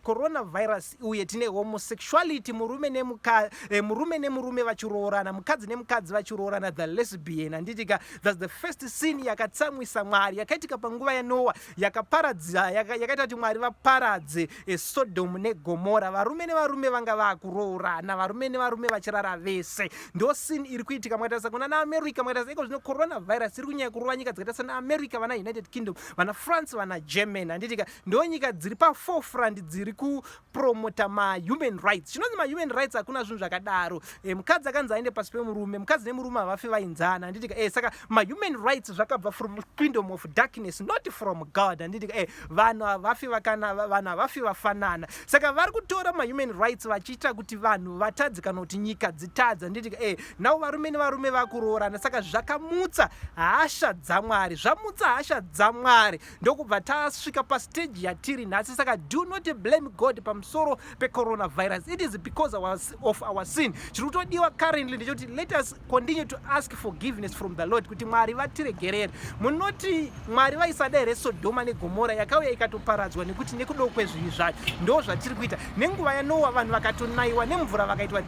Coronavirus uye tine homosexuality, murume nemuka, murume nemurume vachiroorana, mukadzi nemukadzi vachiroorana, the lesbian, handitika? That's the first sin yakatsamwisa Mwari, yakaitika panguva yaNoa, yakaparadza, yakaita kuti Mwari vaparadze Sodom neGomora. Varume nevarume vanga vakuroorana, varume nevarume vachirara vese. Ndo sin iri kuitika. Makatarisa kuna naAmerica, makatarisa iko zvino, coronavirus iri kunyanya kurova nyika dzakaita sana America, vana United Kingdom, vana France, vana German, handitika? Ndo nyika dziri paforefront dziri kupromota mahuman rights. Chinonzi mahuman rights, hakuna zvinhu zvakadaro. Mukadzi akanzi aende pasi pemurume, mukadzi nemurume havafi vainzana, handitika? Saka mahuman rights zvakabva from kingdom of darkness, not from God, handitika? Vanhu havafi vakana, vanhu havafi vafanana. Saka vari kutora mahuman rights vachiita kuti vanhu vatadze kana kuti nyika dzitadze, handitika? Navo varume nevarume vakuroorana. Saka zvakamutsa hasha dzaMwari, zvamutsa hasha dzaMwari, ndokubva tasvika pastage yatiri nhasi. Saka do not blame God pamusoro pecoronavirus. It is because of our sin. Chiri kutodiwa currently ndechekuti let us continue to ask forgiveness from the Lord, kuti Mwari vatiregerere. Munoti Mwari vaisada here Sodhoma neGomora yakauya ikatoparadzwa nekuti nekudo kwezvivi zvacho? Ndo zvatiri kuita. Nenguva yaNoa, vanhu vakatonayiwa nemvura, vakaitwa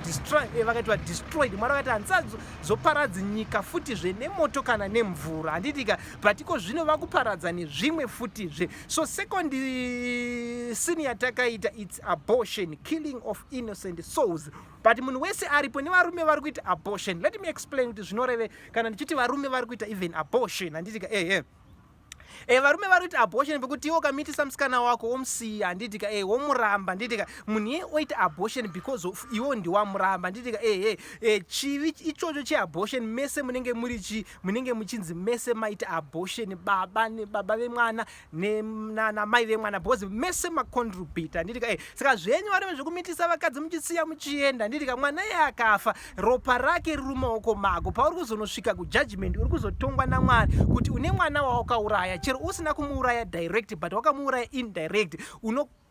destroyed. Mwari vakati, "Handisazoparadzi nyika futizve nemoto kana nemvura," handitika? But iko zvino vakuparadza nezvimwe futizve. So second sin yatakaita, it's abortion, killing of innocent souls. But munhu wese aripo, nevarume vari kuita abortion. Let me explain kuti zvinoreve kana ndichiti varume vari kuita even abortion, handitika? Ehe, varume vari kuita abortion pekuti iwe ukamitisa musikana wako, womusiya, handitika? Womuramba, handitika? Munhu iye oita abortion because of iwo ndiwamuramba, handitika? Ehe, chivi ichocho cheabortion, mese munenge muri chi munenge muchinzi mese maita abortion, baba nebaba vemwana namai vemwana, because mese macontribute, handitika? Saka zvenyu varume zvekumitisa vakadzi muchisiya muchienda, handitika? Mwana iye akafa, ropa rake riri mumaoko mako. Pauri kuzonosvika kujudgment, uri kuzotongwa naMwari kuti une mwana wawakauraya. Chero usina kumuuraya direct, but wakamuuraya indirect,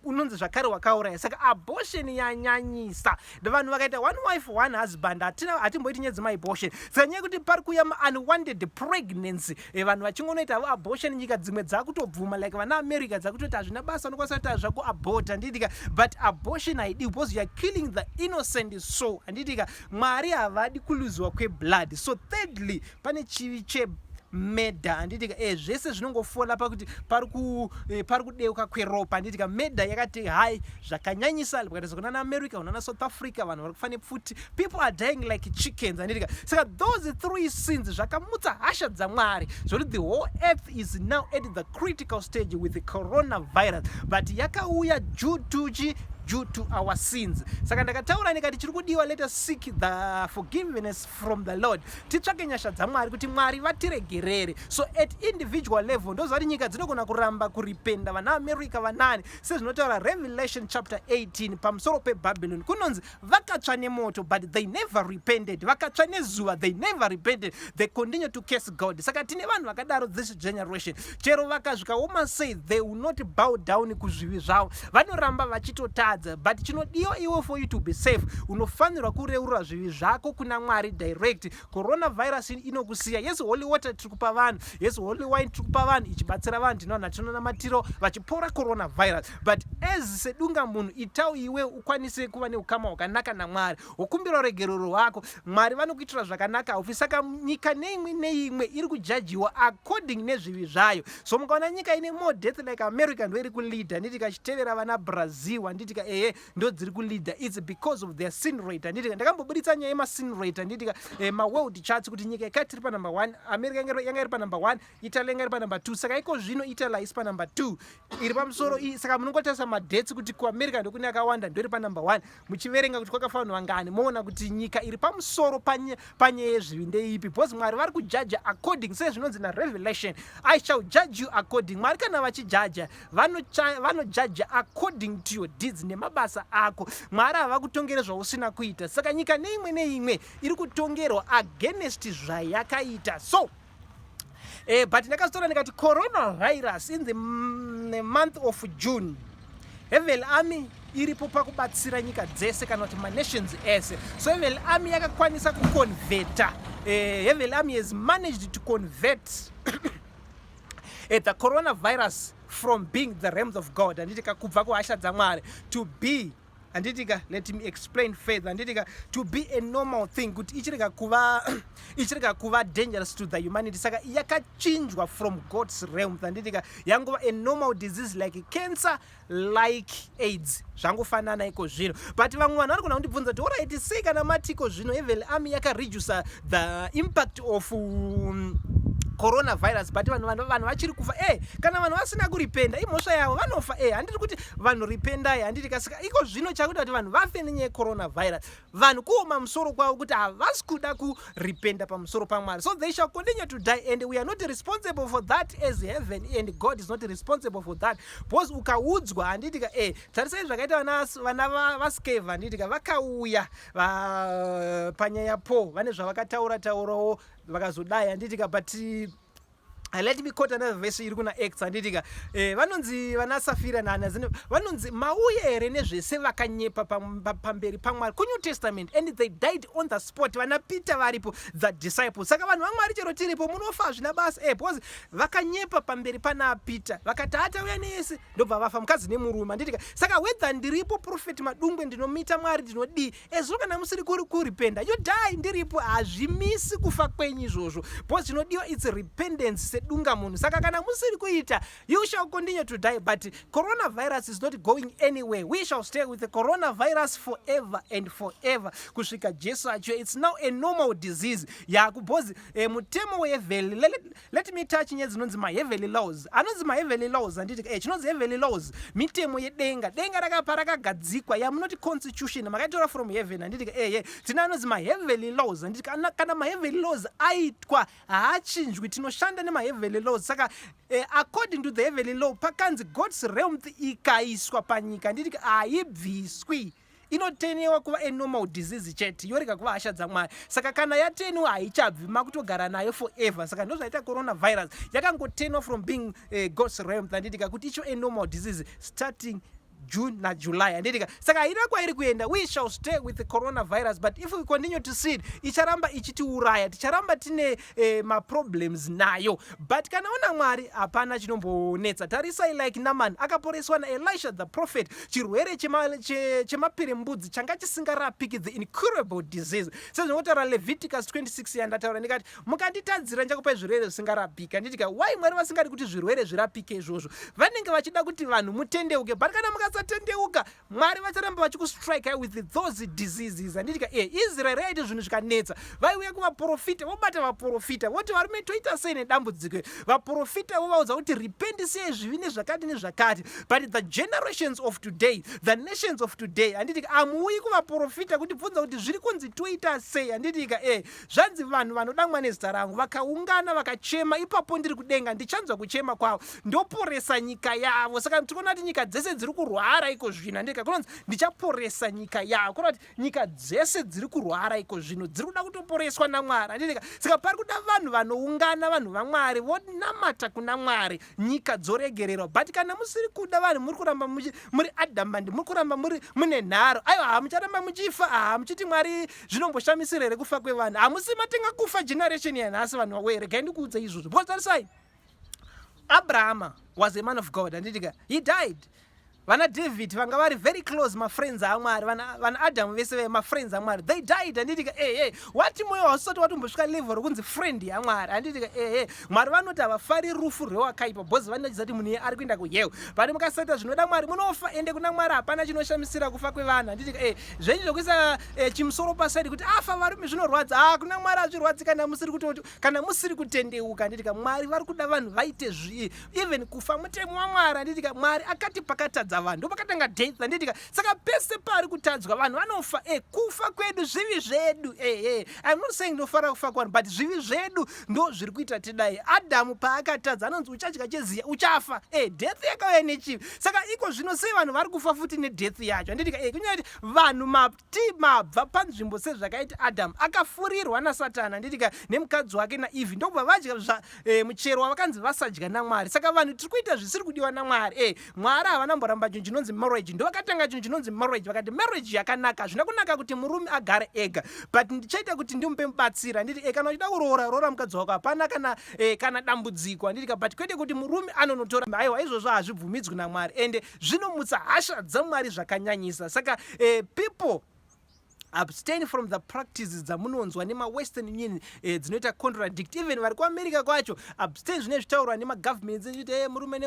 unonzi zvakare wakauraya. Saka abortion yanyanyisa. Vanhu vakaita one wife, one husband, hatina, hatimboiti nyaya dzemaabortion. Saka nyaya yekuti pari kuuya maunwanted pregnancy, vanhu vachingonoita vo abortion. Nyika dzimwe dzakutobvuma, like vana America, dzakutoti hazvina basa, unokwanisa kuita zvakuabort, handitika? But abortion haidiwi because you are killing the innocent soul, handitika? Mwari havadi kuluziwa kweblood. So thirdly, pane chivi che murder, handitika? Zvese zvinongofola pakuti pari kudeuka kweropa, handitika? Murder yakati hai zvakanyanyisa ukatarisa kuna naAmerica, kuna naSouth Africa, vanhu vari kufa nepfuti. People are dying like chickens, handitika? Saka those three sins zvakamutsa hasha dzaMwari, zvokuti the whole earth is now at the critical stage with the coronavirus. But yakauya due to our sins. Saka ndakataura ndikati chiri kudiwa, let us seek the forgiveness from the Lord, titsvake nyasha dzaMwari kuti Mwari vatiregerere. So at individual level, ndoziva kuti nyika dzinogona kuramba kuripenda, vana America, vanani, sezvinotaura Revelation chapter 18 pamusoro peBabylon, kunonzi vakatsva nemoto, but they never repented, vakatsva nezuva, they never repented, they continue to curse God. Saka tine vanhu vakadaro this generation. Chero vakazvikaoma sei, they will not bow down kuzvivi zvavo, vanoramba vachitotadza. But chinodiwa iwe, for you to be safe, unofanirwa kureurura zvivi zvako kuna Mwari direct. Coronavirus inokusiya. Yes, holy water tiri kupa vanhu, yes, holy wine tiri kupa vanhu, ichibatsira vanhu. Tinovanhu vatinonamatiro vachipora coronavirus. But as sedunga munhu, itau iwe ukwanise kuva neukama hwakanaka naMwari, wokumbira ruregerero rwako, Mwari vanokuitira zvakanaka, haufi. Saka nyika neimwe neimwe iri kujajiwa according nezvivi zvayo. So mukaona nyika ine more death, like America, ndo iri kuleada, handitika? Chitevera vana Brazil, handitika? Ehe, ndo dziri kuleada. It's because of their sin rate, handitika? Ndakambobuditsa nyaya yemasin rate, handitika? Maworld charts, kuti nyika yakati iri panumber one, America yanga iri panumber one, Italy yanga iri panumber two. Saka iko zvino Italy haisi panumber two, iri pamusoro. Saka munongotarisa madeaths kuti kuAmerica ndokune akawanda, ndo iri panumber one. Muchiverenga kuti kwakafanwa vangani, moona kuti nyika iri pamusoro panyaya yezvivi ndeipi, because Mwari vari kujaja according, sezvinonzi naRevelation, "I shall judge you according." Mwari kana vachijaja, vanojaja according to your deeds, nemabasa ako. Mwari hava kutongere zvausina kuita. Saka nyika neimwe neimwe iri kutongerwa against zvayakaita. So but ndakazotaura ndikati coronavirus in the month of June, Heaven Army iripo pakubatsira nyika dzese kana kuti manations ese. So Heaven Army yakakwanisa kuconverta, Heaven Army has managed to convert the coronavirus. from being the realms of God, handitika, kubva kuhasha dzaMwari to be, handitika, let me explain further, handitika, to be a normal thing, kuti ichirega kuva dangerous to the humanity. Saka yakachinjwa from God's realm, handitika, yangova a normal disease like cancer, like AIDS, zvangofanana iko zvino. But vamwe vanhu vari kuda kundibvunza kuti, alright, sei kana matiko zvino heavenly army yakaredusa the impact of coronavirus, but vanhu vachiri kufa? Kana vanhu vasina kuripenda, imhosva yavo, vanofa. Handiri kuti vanhu ripendai, handiti kasika iko zvino chakuita kuti vanhu vafe nenyaya yecoronavirus, vanhu kuoma musoro kwavo kuti havasi kuda kuripenda pamusoro paMwari. So they shall continue to die, and we are not responsible for that as heaven, and God is not responsible for that, because ukaudzwa, handitika, tarisai zvakaita vana vaSceva, handitika, vakauya panyaya po vane zvavakataura taurawo, vakazodai, handitika. But let me quote another verse iri kuna Acts, handitika. Vanonzi vana Safira naAnania, vanonzi mauya here nezvese vakanyepa pamberi paMwari kuNew Testament, and they died on the spot, vana Peter varipo, the disciples. Saka vanhu vaMwari, chero tiripo, munofa, hazvina basa, because vakanyepa pamberi pana Peter, vakati atauya neyese, ndobva vafa, mukadzi nemurume, handitika. Saka whether ndiripo, Prophet Madungwe, ndinomita Mwari, ndinodii, ezvo kana musiri kuri kuripenda, you die ndiripo, hazvimisi kufa kwenyu izvozvo, because chinodiwa, it's repentance sedunga munhu. Saka kana musiri kuita, you shall continue to die, but coronavirus is not going anywhere. We shall stay with the coronavirus forever and forever kusvika Jesu achiuya. It's now a normal disease yakubhozi mutemo weheavenly. Let me touch nyaya dzinonzi maheavenly laws, anonzi maheavenly laws, handiti? Chinonzi heavenly laws mitemo yedenga. Denga rakapa rakagadzikwa yamunoti constitution, makaitora from heaven, handiti? Eye, tine anonzi maheavenly laws, handiti? Kana maheavenly laws aitwa, haachinjwi. Tinoshanda nemaheavenly laws. Saka according to the heavenly law, pakanzi God's realm ikaiswa panyika, handiti, haibviswi, inotenewa kuva a normal disease chete, yorega kuva hasha dzaMwari. Saka kana yatenwa, haichabvi, makutogara nayo forever. Saka ndozvaita coronavirus, yakangotenwa from being God's realm, handitika, kuti icho a normal disease starting June naJuly, handitika. Saka haina kwairi kuenda. We shall stay with the coronavirus, but if we continue to see it, icharamba ichitiuraya, ticharamba tine maproblems nayo. But kana una Mwari, hapana chinombonetsa. Tarisai, like Naaman akaporeswa naElisha the prophet, chirwere chemaperembudzi changa chisingarapiki, the incurable disease, sezvinotaura Leviticus 26 yandataura ndikati, mukanditadzira, ndichakupai zvirwere zvisingarapiki, handitika. Why Mwari vasingadi kuti zvirwere zvirapike izvozvo? Vanenge vachida kuti vanhu mutendeuke, but kana mukasatendeuka, Mwari vacharamba vachikustrike with those diseases, handitika? Israeri yaiti zvinhu zvikanetsa, vaiuya kuvaprofita, vobata vaprofita, voti, "Varume, toita sei nedambudziko?" Vaprofita vovaudza kuti, "Rependisei zvivi nezvakati nezvakati." But the generations of today, the nations of today, handitika, amuuyi kuvaprofita kuti bvunza kuti zviri kunzi toita sei, handitika? Zvanzi vanhu vanodamwa nezita rangu vakaungana, vakachema, ipapo ndiri kudenga, ndichanzwa kuchema kwavo, ndoporesa nyika yavo. Saka tikuona kuti nyika dzese dziri kurwara iko zvino, handitika? Kunonzi ndichaporesa nyika yavo, kuona kuti nyika dzese dziri kurwara iko zvino dziri kuda kutoporeswa naMwari, handitika? Saka pari kuda vanhu vanoungana, vanhu vaMwari, vonamata kuna Mwari, nyika dzoregererwa. But kana musiri kuda, vanhu muri kuramba muri adamant, muri kuramba muri mune nharo, aiwa, hamucharamba muchifa. Ha, muchiti Mwari zvinomboshamisira here kufa kwevanhu? Hamusi matenga kufa generation yanhasi. Vanhu vawe, regai ndikuudze izvozvo, because tarisai, Abrahama was a man of God, handitika? He died. Vana David vanga vari very close, mafriends aMwari, vana Adamu vese ve mafriends aMwari, they died, handitika? Ehe, wati mwoyo hausati watombosvika level rokunzi friend yaMwari, handitika? Ehe, Mwari vanoti havafari rufu rwewakaipa, because vanochiziva kuti munhu iye ari kuenda kuhell. But mukasaita zvinoda Mwari, munofa. Ende kuna Mwari hapana chinoshamisira kufa kwevanhu, handitika? Zvenyu zvokuisa chimusoro paside kuti afa, varume, zvinorwadza, ha, kuna Mwari hazvirwadzi kana musiri kutoti, kana musiri kutendeuka, handitika? Mwari vari kuda vanhu vaite zvii? Even kufa mutemo waMwari, handitika? Mwari akati pakatadza vanhu ndo pakatanga death, handitika? Saka pese pari kutadzwa, vanhu vanofa. Kufa kwedu zvivi zvedu. I'm not saying ndofara kufa kwanhu, but zvivi zvedu ndo zviri kuita tidai. Adhamu paakatadza, anonzi uchadya cheziya uchafa. Death yakauya nechivi. Saka iko zvino sei vanhu vari kufa futi nedeath yacho, handitika? Kunyaya kuti vanhu mati mabva panzvimbo sezvakaita Adhamu akafurirwa naSatani, handitika, nemukadzi wake naEvhi, ndokubva vadya muchero wavakanzi vasadya naMwari. Saka vanhu tiri kuita zvisiri kudiwa naMwari. Mwari havana mboramba. kuramba chinhu chinonzi marriage. Ndo vakatanga chinhu chinonzi marriage. Vakati marriage yakanaka, hazvina kunaka kuti murume agare ega, but ndichaita kuti ndimupe mubatsiri, handiti? Kana uchida kuroora, roora mukadzi wako, hapana kana dambudziko, handiti? But kwete kuti murume anonotora. Aiwa, izvozvo hazvibvumidzwi naMwari, ende zvinomutsa hasha dzaMwari zvakanyanyisa. Saka people, abstain from the practices dzamunonzwa nemaWestern Union dzinoita contradict. Even vari kuAmerica kwacho, abstain zvine zvitaurwa nemagovernments ichiti murume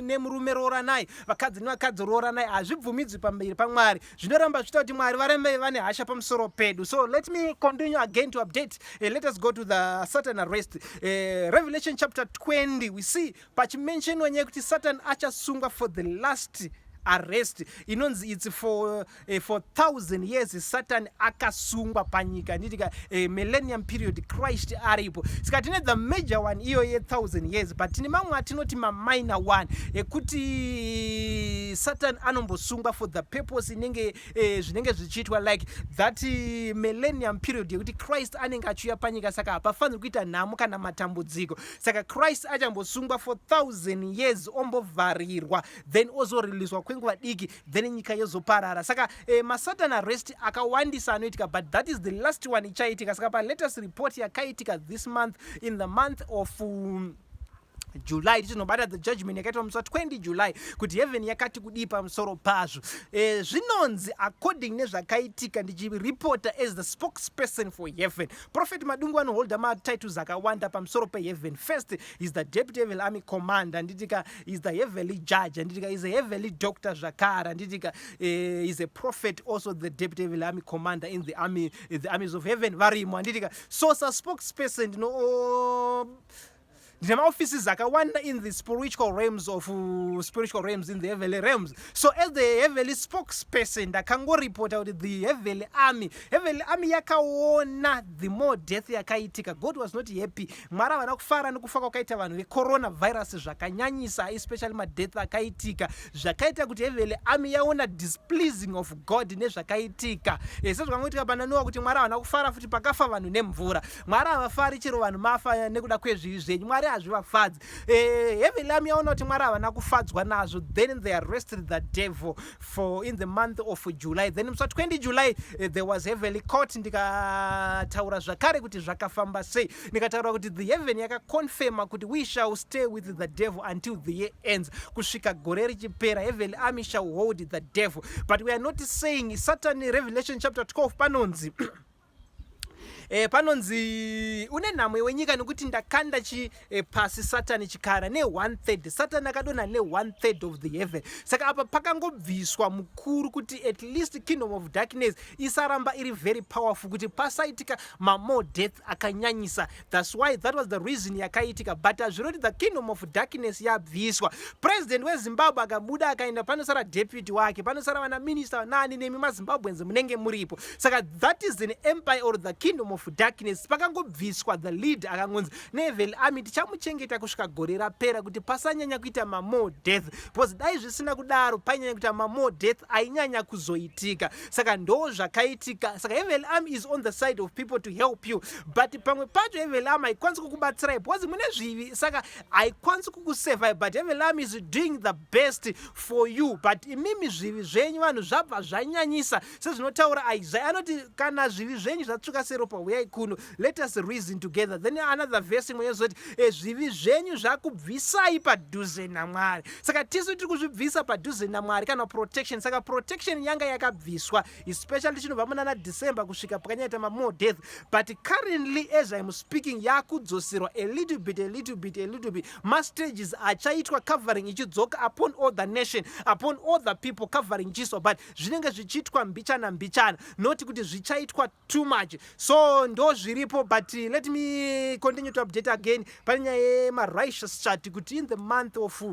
nemurume rooranai, vakadzi nevakadzi rooranai. Hazvibvumidzwi pamberi paMwari. Zvinoramba zvichiita kuti Mwari varambe vane hasha pamusoro pedu. So let me continue again to update. Let us go to the Satan arrest. Revelation chapter 20, we see pachimentionwa nyaya yekuti Satan achasungwa for the last arrest inonzi it's for 1000 years. Satan akasungwa panyika, handitika? Millennium period, Christ aripo. Saka tine the major one iyo ye1000 years, but tine mamwe atinoti maminor one ekuti Satan anombosungwa for the purpose inenge zvinenge zvichiitwa, like that millennium period yekuti Christ anenge achiuya panyika. Saka hapafaniri kuita nhamo kana matambudziko. Saka Christ achambosungwa for 1000 years, ombovharirwa, then ozoriliswa kwenguva diki, then nyika yozoparara. Saka masatan arrest akawandisa anoitika, but that is the last one ichaitika. Saka palatest report yakaitika this month, in the month of July, tichinobata the judgment yakaitwa musi wa20 July, kuti heaven yakati kudii pamusoro pazvo. Zvinonzi according nezvakaitika, ndichiripota as the spokesperson for heaven, Prophet Madungu anoholda matitles akawanda pamusoro peheaven. First is the deputy heaven army commander, handitika? Is the heavenly judge, handitika? Is a heavenly doctor zvakare, handitika? Is a prophet, also the deputy heavenly army commander in the army, the armies of heaven varimo, handitika? So saspokesperson ndine maoffices akawanda in the spiritual realms of spiritual realms, in the heavenly realms. So as the heavenly spokesperson, ndakangoripota kuti the heavenly army yakaona the more death yakaitika. God was not happy. Mwari havana kufara nekufa kwakaita vanhu vecoronavirus zvakanyanyisa, especially madeath akaitika, zvakaita kuti heavenly army yaona displeasing of God nezvakaitika. Sezvakangoitika pana Noa, kuti Mwari havana kufara futi pakafa vanhu nemvura. Mwari havafari chero vanhu mafa nekuda kwezvivi zvenyu. Mwari hazvivafadzi. Heavenly army yaona kuti Mwari havana kufadzwa nazvo, then they arrested the devil for in the month of July. Then musi wa20 July there was heavenly court. Ndikataura zvakare kuti zvakafamba sei. Ndikataura kuti the heaven yakaconfirma kuti we shall stay with the devil until the year ends, kusvika gore richipera. Heavenly army shall hold the devil, but we are not saying Satan. Revelation chapter 12 panonzi une nhamo wenyika nekuti ndakanda pasi Satani chikara ne1 third. Satani akadonha ne1 third of the heaven. Saka apa pakangobviswa mukuru kuti at least kingdom of darkness isaramba iri very powerful, kuti pasaitika mamore death akanyanyisa. That's why that was the reason yakaitika, but hazviroti the kingdom of darkness yabviswa. President weZimbabwe akabuda akaenda, panosara deputy wake, panosara vana minista nani, nemi maZimbabweans munenge muripo. Saka that is an empire or the kingdom of darkness. Pakangobviswa the lead, akangonzi neheavenly army tichamuchengeta kusvika gore rapera, kuti pasanyanya kuita mamore death, because dai zvisina kudaro painyanya kuita mamore death ainyanya kuzoitika. Saka ndo zvakaitika. Saka heavenly army is on the side of people to help you, but pamwe pacho heavenly army haikwanisi kukubatsirai because mune zvivi, saka haikwanisi kukusevhai. But heavenly army is doing the best for you, but imimi zvivi zvenyu vanhu zvabva zvanyanyisa. Sezvinotaura Isaiah, anoti kana zvivi zvenyu zvatsvuka seropa, uyai kuno, let us reason together. Then another verse imwe yozoti zvivi zvenyu zvakubvisai padhuze naMwari. Saka tisu tiri kuzvibvisa padhuze naMwari kana protection. Saka protection yanga yakabviswa, especially tichinobva munana December kusvika pakanyaita mamore death, but currently as I'm speaking yakudzoserwa a little bit, a little bit, a little bit. Mastages achaitwa covering ichidzoka upon all the nation, upon all the people, covering ichiiswa, but zvinenge zvichiitwa mbichana mbichana, not kuti zvichaitwa too much. So ndo zviripo, but let me continue to update again pane nyaya yemarighteous chart, kuti in the month of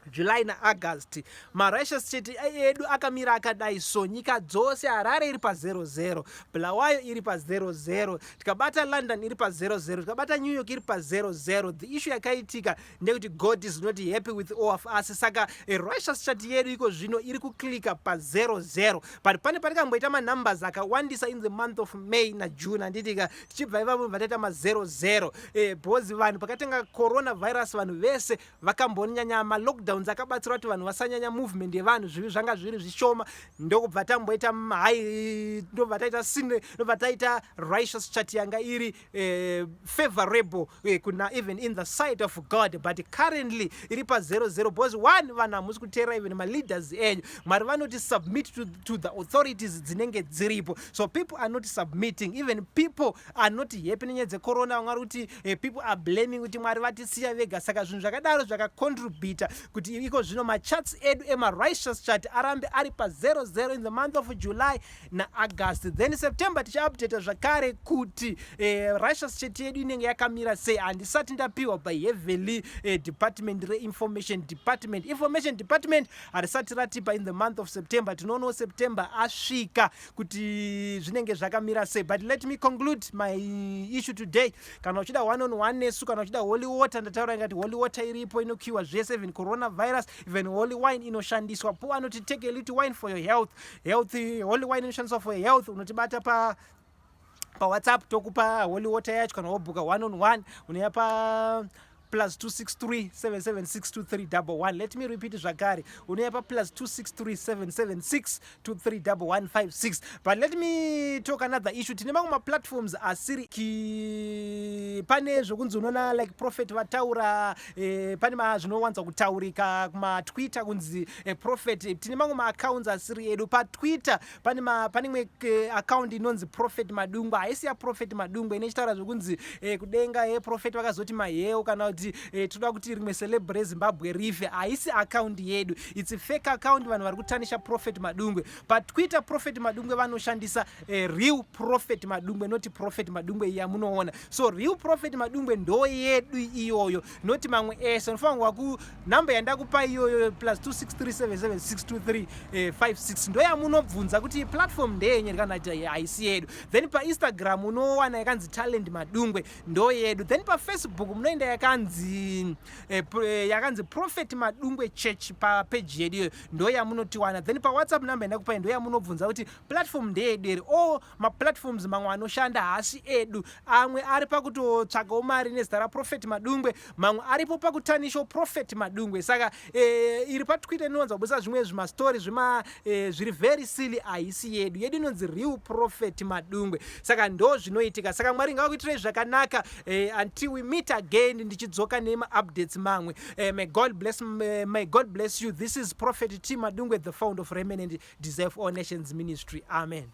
July naAugust marighteous chart edu akamira akadai. So nyika dzose, Harare iri pa00, Bulawayo iri pa00, tikabata London iri pa00, tikabata New York iri pa00. The issue yakaitika ndekuti God is not happy with all of us. Saka righteous chart yedu iko zvino iri kuklika pa00, but pane patikamboita manumbers akawandisa in the month of May naJune, handitika? Tichibva ivapo bva taita ma00, because vanhu pakatenga coronavirus, vanhu vese vakambonyanya malockdown. Malockdowns akabatsira kuti vanhu vasanyanya movement yevanhu, zvivi zvanga zviri zvishoma, ndokubva tamboita hai, ndobva taita sine, ndobva taita righteous chart yanga iri favorable kuna even in the sight of God. But currently iri pa00 because one, vanhu hamusi kuteerera even maleaders enyu. Mwari vanoti submit to the authorities dzinenge dziripo, so people are not submitting. Even people are not happy nenyaya dzecorona. Vamwe vari kuti people are blaming kuti Mwari vatisiya vega. Saka zvinhu zvakadaro zvakacontributa kuti iko zvino macharts edu emarighteous chart arambe ari pa00 in the month of July naAugust. Then September tichaupdata zvakare kuti righteous chart yedu inenge yakamira sei. Handisati ndapiwa by heavenly department reinformation department. Information department harisati ratipa in the month of September. Tinoonawo September asvika kuti zvinenge zvakamira sei. But let me conclude my issue today. Kana uchida one on one nesu, kana uchida holy water, ndataura ngati holy water iripo, inokiwa zvese, even coronavirus, even holy wine inoshandiswa. Po anoti take a little wine for your health. Holy wine inoshandiswa for your health. Unotibata paWhatsApp, tokupa holy water yacho. Kana wobhuka one on one, unoya pa +263 776 2311. Let me repeat zvakare, unoya pa +263 776 231156. But let me talk another issue. Tine mamwe maplatforms asiri ki, pane zvokunzi unoona like prophet vataura, pane zvinowanza kutaurika kumaTwitter kunzi prophet. Tine mamwe maaccounts asiri edu paTwitter. Pane imwe account inonzi Prophet Madungwe. Haisi yaProphet Madungwe. Inechitaura zvokunzi kudenga yeprophet vakazoti maheu, kana kuti toda kuti rimwe celeb reZimbabwe rife. Haisi account yedu, it's fake account. Vanhu vari kutanisha Prophet Madungwe paTwitter. Prophet Madungwe vanoshandisa Real Prophet Madungwe, noti Prophet Madungwe iya munoona. So Real Prophet Madungwe ndo yedu iyoyo, noti mamwe ese. Unofanirwa kunhamba yandakupa iyoyo, +263 7762356, ndo yamunobvunza kuti platform ndeyenyu kana kuti haisi yedu. Then paInstagram unowana yakanzi Talent Madungwe, ndo yedu. Then paFacebook munoenda yakanzi Prophet Madungwe Church, papeji yedu iyoyo ndo yamunotiwana. Then paWhatsApp number yandakupai ndo yamunobvunza kuti platform ndeyedu here. All maplatforms mamwe anoshanda haasi edu. Amwe ari pakutotsvagawo mari nezita raProphet Madungwe, mamwe aripo pakutanishawo Prophet Madungwe. Saka iri paTwitter inowanza kubudisa zvimwe zvimastori zviri very silly, haisi yedu. Yedu inonzi Real Prophet Madungwe. Saka ndo zvinoitika. Saka Mwari ngavakuitirei zvakanaka until we meet again, ndichidzoka nemaupdates mamwe. May God bless you. This is Prophet T Madungwe, the founder of Remnant Desire for All Nations Ministry. Amen.